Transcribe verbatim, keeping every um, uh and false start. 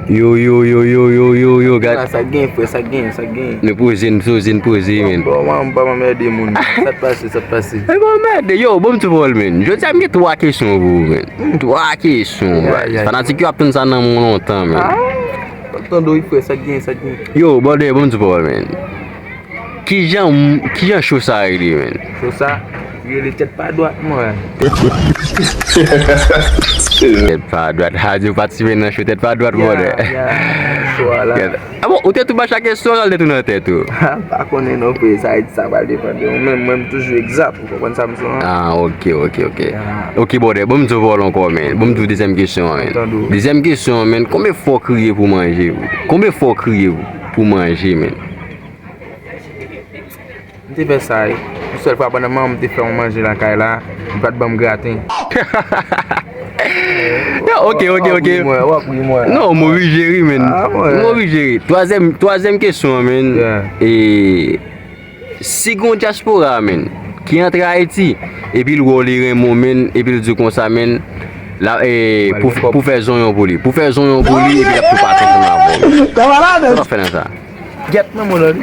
Yo, yo, yo, yo, yo, yo, yo, gad. Sa gen, frè, sa gen, sa gen. Nou poze, nou poze, nou poze, men. Bon, mwen, mwen pa mède moun. Sa t pase, sa t pase. E bon, mède, yo, bon, m tou pòl, men. Jodi a, m gen twa kesyon pou ou, men. Twa kesyon, Ay, baz. ay, ay. Fanatik yo ap tann sa nan yon lontan, men. Ah, tande wi, frè, sa gen, sa gen. Yo, brother, bon, m tou pòl, men. Kijan, kijan show sa rele, men? Show sa, rele tèt pa dwat, mwen. Tèt pa dwat, ha, di w patisipe nan show tèt pa dwat, brother. Ya, show a la. Ah bon, ou te tou ba chak kesyon, ou te tou nan tèt ou? Pa konnen non, frè, sa, sa pral depann de ou menm, mwen, m toujou egzak, ou konprann sa m sou an. Ah, ok, ok, ok. Ya. Ok, brother, bon, m di w pòl ankò, men. Bon, m di w dezyèm kesyon, men. Tande w. Dezyèm kesyon, men. Konbyen fwa w kriye pou manje? Konbyen fwa w kriye pou manje, men? M te fè sa, wi. Yon sèl fwa pandan manman m te fè yon manje lakay la, li pa t ban m graten. Yo, ok, ok, ok. Wap ri mwen, wap ri mwen. Non, m oblije ri, men. Ah, ouais. M oblije ri. Twazyèm, twazyèm kesyon an, men. Yeah. E, si gon dyaspora, men, ki antre Ayiti, epi l wè w li renmen w, men, epi l di w konsa, men, la, e, pou, pou fè zonyon pou li. Pou fè zonyon pou li, epi l ap tou pase ansanm avè w. Sa w ap fè nan sa? Gèt nan mwen la, wi.